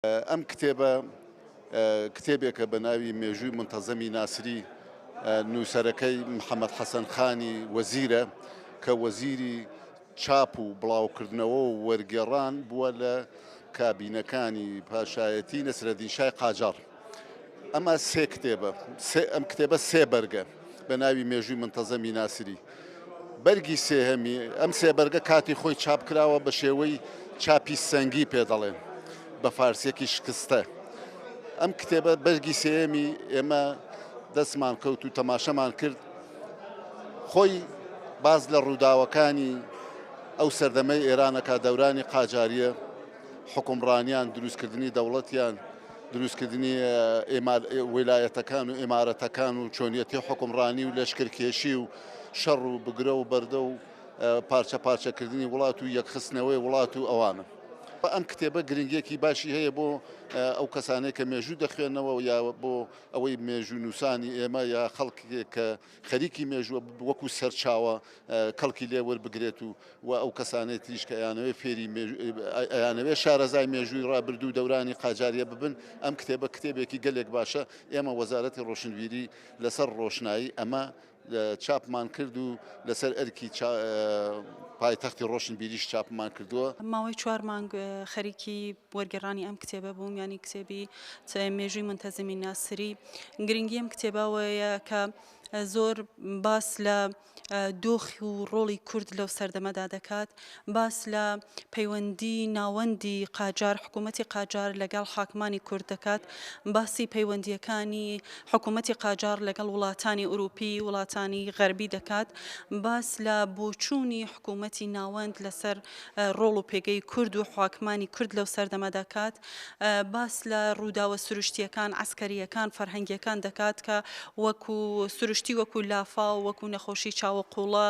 ئەم کتێبە کتێبێکە بە ناوی مێژووی مونتەزەمی ناسری، نووسەرەکەی محەمەد حەسەن خانی وەزیرە کە وەزیری چاپ و بڵاوکردنەوە و وەرگێڕان بووە لە کابینەکانی پاشایەتی نەسرەدین شای قاجاڕ. ئەمە سێ کتێبە، ئەم کتێبە سێ بەرگە بە ناوی مێژووی مونتەزەمی ناسری. بەرگی سێهەمی ئەم سێ بەرگە کاتی خۆی چاپ کراوە بە شێوەی چاپی سەنگی پێ دەڵێن بە فارسیەکی شکستە. ئەم کتێبە بەرگی سێیەمی ئێمە دەستمان کەوت و تەماشەمان کرد خۆی باز لە ڕووداوەکانی ئەو سەردەمەی ئێرانەکە دەورانی قاجاریە حکومڕانیان دروستکردنی دەوڵەتیان دروستکردنی ویلایەتەکان و ئیمارەتەکان و چۆنیەتی حوکمڕانی و لەشکرکێشی و شەڕ و بگرە و بەردە و پارچە پارچەکردنی وڵات و یەکخستنەوەی وڵات و ئەوانە. ئەم کتێبە گرنگیەکی باشی هەیە بۆ ئەو کەسانەی کە مێژوو دەخوێنەوە یا بۆ ئەوەی مێژوونووسانی ئێمە یا خەڵکێک کە خەریکی مێژووە وەکو سەرچاوە کەڵکی لێ وەربگرێت و و ئەو کەسانەی تریش کە ئەیانەوێت فێری ئەیانەوێت شارەزای مێژووی ڕابردوو و دەورانی قاجاریە ببن ئەم کتێبە کتێبێکی گەلێک باشە ئێمە وەزارەتی ڕۆشنبیری لەسەر ڕۆشنایی ئەمە چاپمان کرد و لەسەر ئەرکی پایتەختی ڕۆشنبیریش چاپمان کردووە. ماوەی چوار مانگ خەریکی وەرگێڕانی ئەم کتێبە بووم یانی کتێبی مێژووی مونتەزیمی ناسری گرنگی ئەم کتێبە ئەوەیە کە زۆر باس لە دۆخی و ڕۆڵی کورد لەو سەردەمەدا دەکات، باس لە پەیوەندی ناوەندی قاجار، حکوومەتی قاجار لەگەڵ حاکمانی کورد دەکات، باسی پەیوەندییەکانی حکوومەتی قاجاڕ لەگەڵ وڵاتانی ئورووپی، وڵاتانی غەربی دەکات، باس لە بۆچوونی حکوومەتی ناوەند لەسەر ڕۆڵ و پێگەی کورد و حاکمانی کورد لەو سەردەمە دەکات، باس لە ڕووداوە سروشتییەکان، عەسکەرییەکان، فەرهەنگییەکان دەکات کە وەکو سروشتی وەکو لافاو، وەکو نەخۆشی چاوەقوڵە،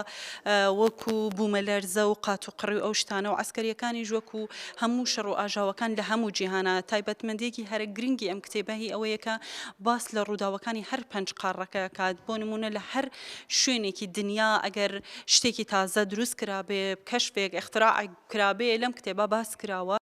وەکو بوومەلەرزە و قاتوقڕی و ئەو شتانە و عەسکەرییەکانیش وەکو هەموو شەڕ و ئاژاوەکان لە هەموو جیهانا. تایبەتمەندییەکی هەرە گرنگی ئەم کتێبە هی ئەوەیە کە باس لە ڕووداوەکانی هەر پەنج قاڕڕەکە ئەکات. بۆ نموونە لە هەر شوێنێکی دنیا ئەگەر شتێکی تازە دروست کرابێ، کەشفێک، ئیختراعێک کرابێ لەم کتێبە باس کراوە.